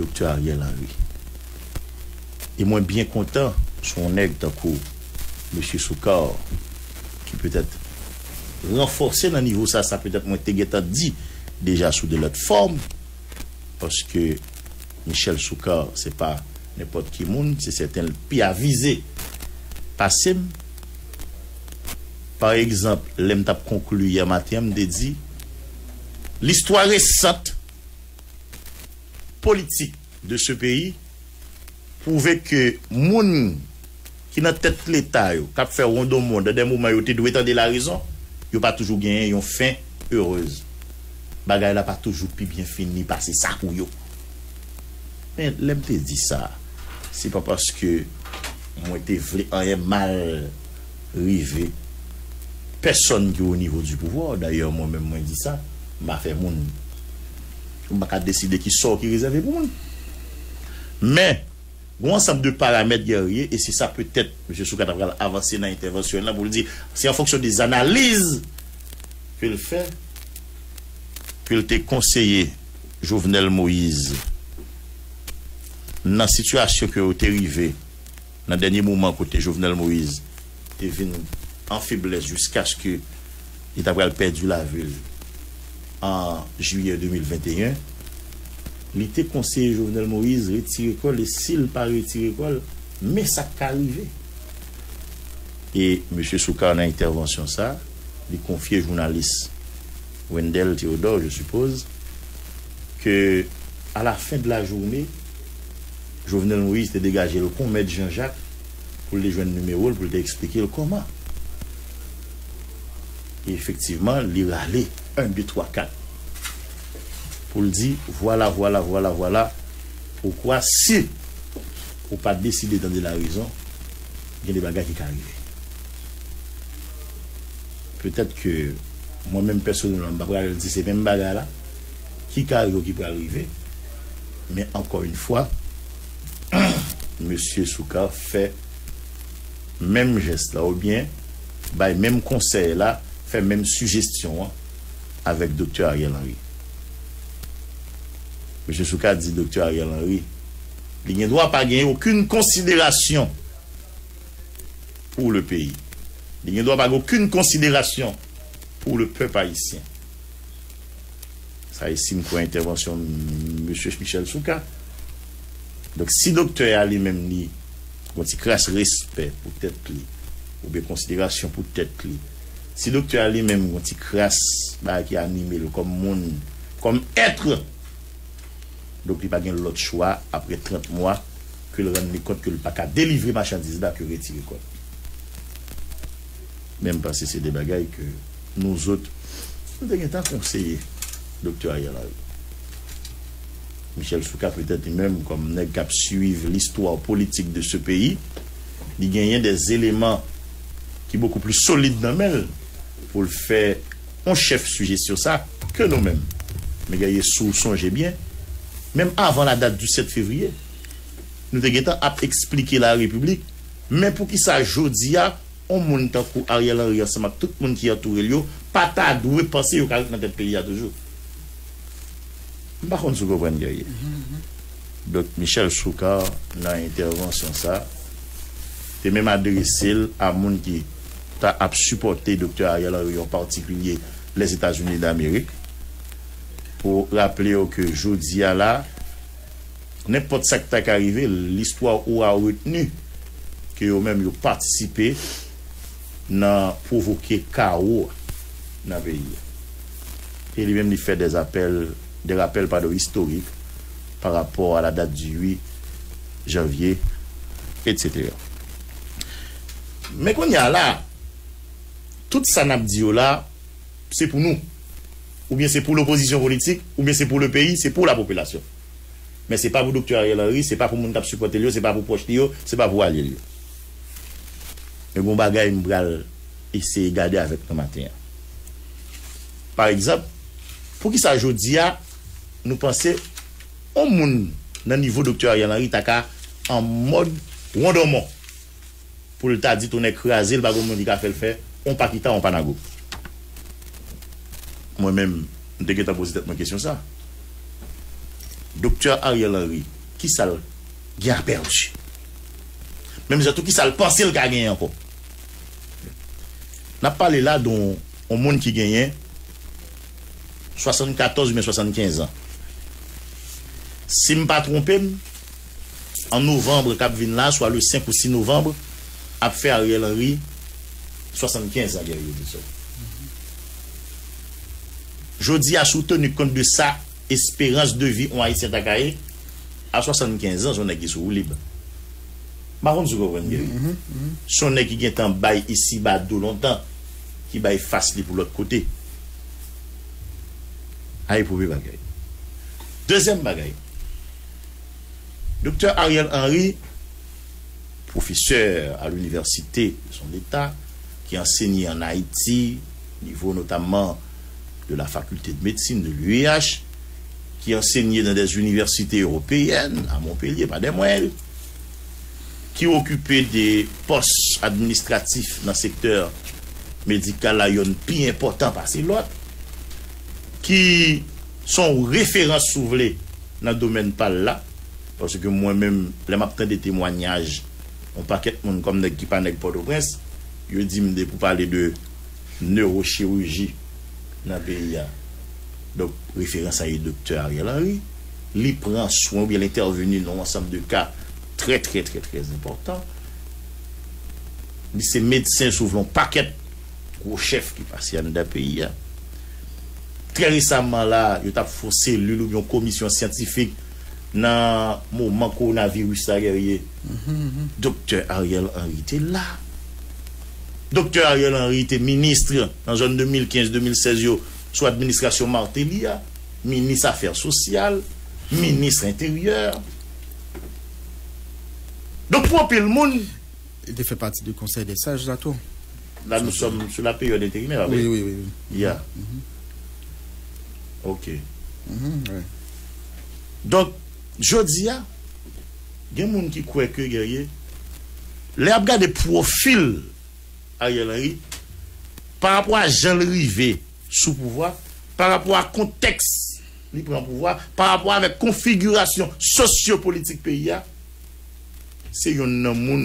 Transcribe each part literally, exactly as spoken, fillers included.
Doktè Ariel Henry. E mwen byen kontan sou yon nèg tankou Mesye Soukar, ki petèt ranfòse nan nivo sa, sa petèt mwen te gentan di deja sou de lòt fòm, paske Michel Soukar, se pa nenpòt ki moun, se sèten l pi avize pase m. Pa egzanp, lè m t ap konkli yè maten an, m te di, listwa resant politik de ce pays pwouve ke moun ki nan tèt Leta yo, k ap fè wondonmond, nan de moman yo te dwe tande larezon, yo pa toujou genyen yon fen erez. Bagay la pa toujou pi byen fini pase sa pou yo. Men lè m te di sa, se pa paske mwen te vle anyen mal rive pèsonn ki o nivo di pouvwa. Dayè, mwen menm, mwen di sa, m pa fè moun. M pa ka deside ki sò ki rezève pou moun. Men, gon ansanm de paramèt, Guerrier, e se sa petèt Mesye Soukar ta pral avanse nan entèvansyon l lan pou l di, se an fonksyon de zanaliz ke l fè, ke l te konseye Jovenel Moïse nan sitiyasyon ke yo te rive nan dènye moman kote Jovenel Moïse te vin an feblès jiskaske li ta pral pèdi lavi l an jiyè de mil venteyen, li te konseye Jovenel Moïse retire kò l, e si l pa retire kò l, men sa k ka rive. E Mesye Soukar, nan entèvansyon sa, li konfye jounalis Wendell Théodore, je suppose, ke à la fin de la journée, Jovenel Moïse te degaje l kon Mèt Jan Jak pou l te jwenn nimewo l, pou l te eksplike l kòman. E efektivman, li rale en, de, twa, kat pou l di, vwala, vwala, vwala, vwala, poukwa si ou pa deside tande larezon, gen de bagay ki ka rive. Petèt ke mwen menm pèsonèlman, m pa pral di se menm bagay la ki ka rive ou ki pral rive, men ankò yon fwa, Mesye Soukar fè menm jès la, oubyen bay menm konsèy la, fè menm sijestyon an avèk Doktè Ariel Henry. Mesye Soukar di Doktè Ariel Henry, li gen dwa pa gen okenn konsiderasyon pour le pays. Li gen dwa pa gen okenn konsiderasyon pour le peuple haïtien. Sa e si m kwè entèvansyon Mesye Michel Soukar. Donk, si doktè a li menm li gon ti kras respè pou tèt li, oubyen konsiderasyon pou tèt li, si doktè a li menm gon ti kras bagay ki anime l kòm moun, kòm èt, donk li pa gen lòt chwa, apre trant mwa, ke l rann li kont ke l pa ka delivre machandiz la, ke retire kò l. Men m panse se de bagay ke nou zòt, nou te gentan konseye Doktè Ariel Henry. Michel Soukar, petèt li menm, kòm nèg k ap swiv listwa politik de ce pays, li genyen de eleman ki bokou pli solid nan men l pou l fè yon chèf sijestyon sa ke nou menm. Men Guerrier, si w sonje byen, menm avan la date du sept février, nou te gentan ap eksplike larepiblik, men poukisa jodi a, yon moun tankou Ariel Henry ansanm ak tout moun ki antoure l yo pa ta dwe panse yo ka ret nan tèt peyi a toujou? M pa konn si w konprann, Guerrier. Donk, Michel Soukar, nan entèvansyon sa, te menm adrese l a moun ki ta ap sipòte Doktè Ariel Henry, an patikilye Lèzetazini Damerik, pou raple yo ke jodi a la, nenpòt sa k ta ka rive, listwa ou a retni ke yo menm yo patisipe nan pwovoke kawo nan peyi a. E li menm li fè des appels, des rappels, pardon, historiques par rapport à la date du huit janvier, et cetera. Men kounye a la, tout sa n ap di yo la, se pou nou. Oubyen se pou lopozisyon politik, oubyen se pou le peyi, se pou lapopilasyon. Men se pa pou Doktè Ariel Henry, se pa pou moun k ap sipòte l yo, se pa pou pwòch li yo, se pa pou alye l yo. Men gon bagay m pral eseye gade avèk nou maten an. Pa egzanp, poukisa jodi a nou panse yon moun nan nivo Doktè Ariel Henry ta ka an mòd wondonmon pou l ta di tonnè kraze l, pa gon moun ki ka fè l fè yon pa kita, yon pa nago? Mwen menm, m te gentan poze tèt mwen kesyon sa. Doktè Ariel Henry, kisa l gen a pèdi? Menm jan tou, kisa l panse l ka genyen ankò? N ap pale la de yon, yon moun ki genyen swasannkatòz oubyen swasannkenz an. Si m pa twonpe m, an novanm k ap vin la, swa le senk ou sis novanm, ap fè Ariel Henry swasannkenz an, Guerrier Edison. Jodi a, si w teni kont de sa, esperans de vi yon Ayisyen ta ka ye, a swasannkenz an, se yon nèg ki sou woulib. M pa konn si w konprann, Guerrier. Se yon nèg ki gentan bay isiba do lontan, ki bay fas li pou lòt kote. Ay, premye bagay. Dezyèm bagay, Doktè Ariel Henry, professeur à l'université de son État, ki ansenye an Ayiti, nivo notamman de la faculté de médecine de l'U E H, qui enseignait dans des universités européennes, à Montpellier, pas des moindres, ki okipe de pòs administratif nan sektè medikal la, yonn pi enpòtan pase lòt, ki se yon referans, si w vle, nan domèn pa l la, paske mwen menm, lè m ap tande temwayaj yon pakèt moun kòm nèg ki pa nèg Pòtoprens, yo di m depi w pale de newochiriji nan peyi a. Donk, referans la e Doktè Ariel Henry. Li pran swen oubyen l entèveni nan yon ansanm de ka trè, trè, trè, trè enpòtan. Li se medsen sou yon pakèt gwo chèf ki pase anndan peyi a. Trè resaman la, yo t ap fè yon selil oubyen yon komisyon syantifik nan moman kowonaviris la, Guerrier. Doktè Ariel Henry te la. Doktè Ariel Henry te minis nan zòn de mil kenz, de mil sèz yo, sou administrasyon Martelly a, minis afè sosyal, minis enteryè. Donk, pou anpil moun, Li te fè pati de Conseil des Sages la tou. Là, nous sommes sur la période intérimaire, pa vre? Wi, wi, wi, wi. Ya. Ok. Donk, jodi a, gen moun ki kwè ke, Guerrier, lè y ap gade pwofil Ariel Henry, pa rapò a jan l rive sou pouvwa, pa rapò a kontèks li pran pouvwa, pa rapò avèk konfigirasyon sosyopolitik peyi a, se yonn nan moun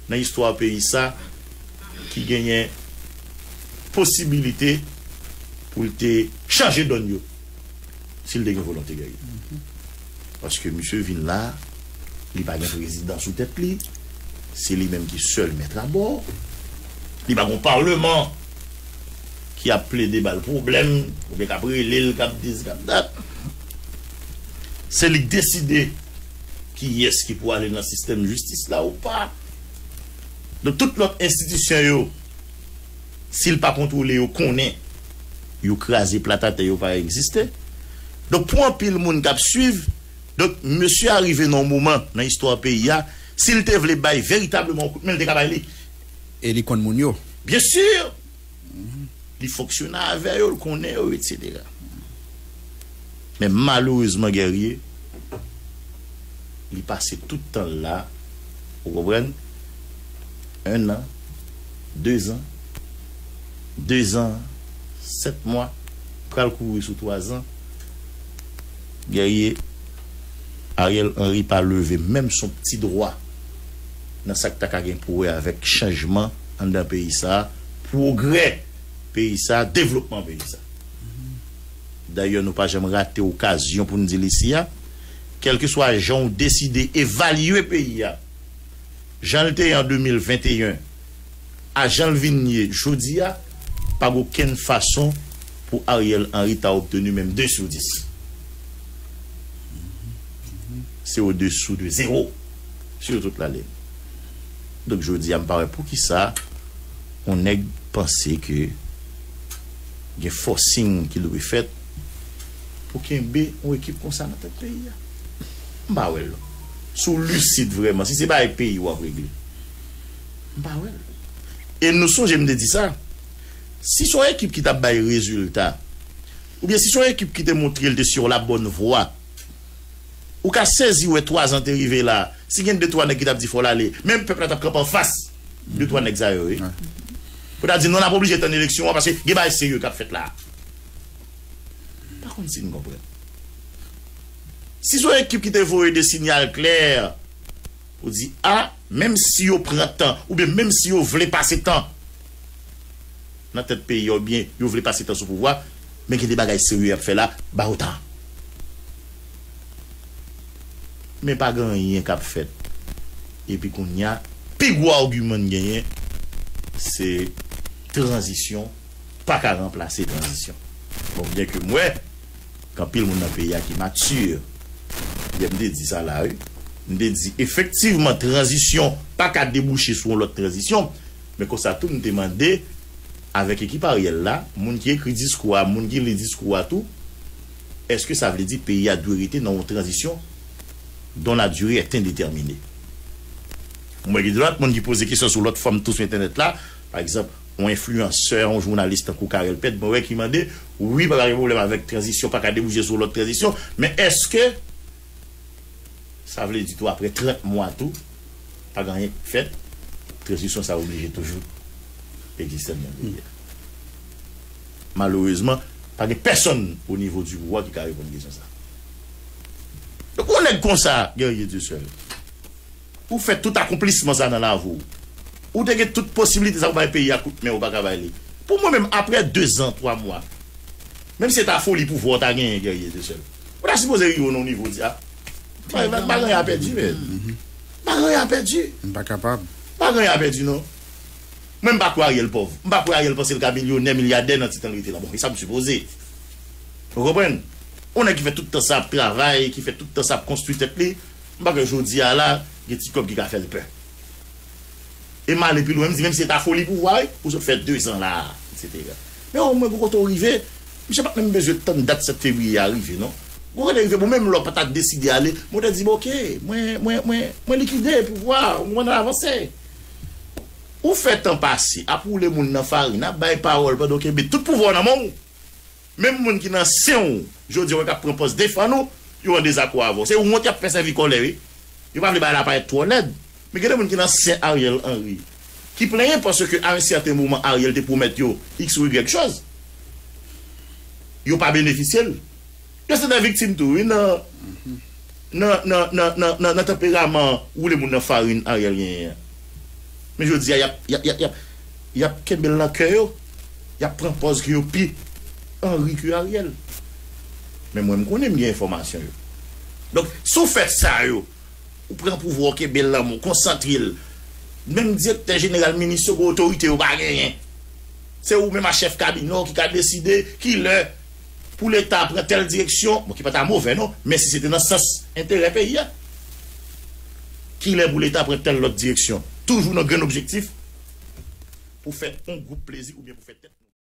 nan istwa peyi sa ki genyen posibilite pou l te chanje dòn yo si l te gen volonte, Guerrier. Paske misye vin la, li pa gen prezidan sou tèt li, se li menm ki sèl mèt abò, li pa gen yon palman ki ap plede ba l pwoblèm, oubyen k ap rele l, k ap di si, k ap dat. Se li k deside kiyès ki pou ale nan sistèm jistis la ou pa. Donk, tout lòt enstitisyon yo, si l pa kontwole yo, konnen yo kraze plat atè, yo pa egziste. Donk, pou anpil moun k ap swiv, donk, mesye a rive nan yon moman nan istwa peyi a, si l te vle bay veritableman yon kout men, l te ka bay li. E li konn moun yo. Byen si! Li fonksyone avè yo, l konnen yo, etsetera. Men malerezman, Guerrier, li pase tout tan l la, ou konprann? En an, de zan, de zan, sèt mwa, pral kouri sou twa zan. Guerrier, Ariel Henry pa leve menm son pti dwa nan sa k ta ka gen pou wè avèk chanjman anndan peyi sa a, pwogrè peyi sa a, devlopman peyi sa a. Dayè, nou pa janm rate okazyon pou n di l isi a, kèlkeswa jan w deside evalye peyi a, jan l te ye an de mil venteyen, a jan l vin ye jodi a, pa gen okenn fason pou Ariel Henry ta obteni menm de sou dis. Se au-dessous de zéro sur toute la ligne. Donk, jodi a, m pa wè poukisa yon nèg panse ke gen forcing ki dwe fèt pou kenbe yon ekip konsa nan tèt peyi a. M pa wè l non. Si w lisid vrèman, si se bagay peyi w ap regle, m pa wè l. E nou sonje m te di sa, si se yon ekip ki t ap bay rezilta, oubyen si se yon ekip ki te montre l te sur la bonne voie, ou ka sezi wè twa zan te rive la, si gen de twa nèg ki t ap di fò l ale, menm pèp la t ap kanpe anfas de twa nèg sa yo, wi. Pou ta di, non, n ap oblije tann eleksyon an, paske gen bagay serye k ap fèt la. M pa konn si n konprann. Si se yon ekip ki te voye de sinyal klè pou di, a, menm si yo pran tan, oubyen menm si yo vle pase tan nan tèt peyi a, oubyen yo vle pase tan sou pouvwa, men gen de bagay serye y ap fè la, ba yo tan. Men pa gen anyen k ap fèt. Epi kounye a, pi gwo agiman n genyen, se tranzisyon pa ka ranplase tranzisyon. Bon, byen ke m wè, gen anpil moun nan peyi a ki mati, yè m te di sa la, wi. M te di, efektivman, tranzisyon pa ka debouche sou yon lòt tranzisyon, men konsa tou, m te mande, avèk ekip Ariel la, moun ki ekri diskou a, moun ki li diskou a tou, èske sa vle di peyi a dwe rete nan yon tranzisyon dont la durée est indéterminée? Mwen gen de lòt moun ki poze kesyon sou lòt fòm tou sou entènèt la, pa egzanp, yon enfliyansè, yon jounalis tankou Carel Pèt, mwen wè ki mande, wi, pa gen pwoblèm avèk tranzisyon, pa ka debouche sou lòt tranzisyon, men èske sa vle di tou, apre trant mwa tou, pa gen anyen k fèt, tranzisyon sa oblije toujou egziste nan peyi a. Malerezman, pa gen pèsonn o nivo di pouvwa ki ka reponn kesyon sa. Donk, yon nèg konsa, Guerrier Dieuseul, ou fè tout akonplisman sa nan lavi w. Ou te gen tout posibilite sa pou bay peyi a kout men, ou pa ka bay li. Pou mwen menm, apre de zan, twa mwa, menm si se ta foli pouvwa w ta genyen, Guerrier Dieuseul, ou ta sipoze rive nan yon nivo di, a, pa, pa, pa gen anyen a pèdi, men. Pa gen anyen a pèdi. M pa kapab. Pa gen anyen a pèdi, non. Mwen, m pa kwè Ariel pòv. M pa kwè Ariel panse l ka milyonè, milyadè nan ti tan l rete la. Bon, e sa m sipoze. Ou konprann? Yon nèg ki fè tout tan sa ap travay, ki fè tout tan sa ap konstwi tèt li, m pa kwè jodi a la, gen ti kòb ki ka fè l pè. E m ale pi lwen, m di, menm si se ta foli pouvwa, wi, ou sot fè de zan la, etsetera. Men omwen, pou kote w rive, misye pa t menm bezwen tann dat sèt fevriye a rive, non. Pou kote l rive, bon, menm lè w pa ta deside ale, mwen te di, bon, oke, mwen, mwen, mwen, mwen likide pouvwa, mwen avanse. Ou fè tan pase, ap woule moun nan farin, ap bay pawòl pandan w kenbe tout pouvwa w nan men w. Menm moun ki nan sen w, jodi a, w k ap pran pòz defann ou, yo an dezakò avè w. Se wont y ap fè sèvi kòlè, wi. Yo pa vle bagay la parèt twò lèd. Men gen de moun ki nan sen Ariel Henry, ki plenyen paske a un certain moment Ariel te pwomèt yo X ou Y choz. Yo pa benefisye l. Yo se de viktim tou, wi, nan, nan, nan, nan, nan, nan, nan tanperaman woule moun nan farin Ariel genyen an. Men jodi a, y ap, y ap, y ap, y ap, y ap kenbe l nan kè yo, y ap pran pòz ke yo pi Henry ke Ariel. Men mwen, m konnen m gen enfòmasyon yo. Donk, si w fè sa yo, ou pran pouvwa, w kenbe l nan men w, konsantre l. Menm direktè jeneral, minis yo gen otorite yo pa genyen. Se ou menm ak chèf kabinè w ki ka deside kilè pou Leta pran tèl direksyon, bon, ki pa ta movè non, men si se te nan sans enterè peyi a, kilè pou Leta pran tèl lòt direksyon, toujou nan grenn objektif pou fè yon gwoup plezi oubyen pou fè tèt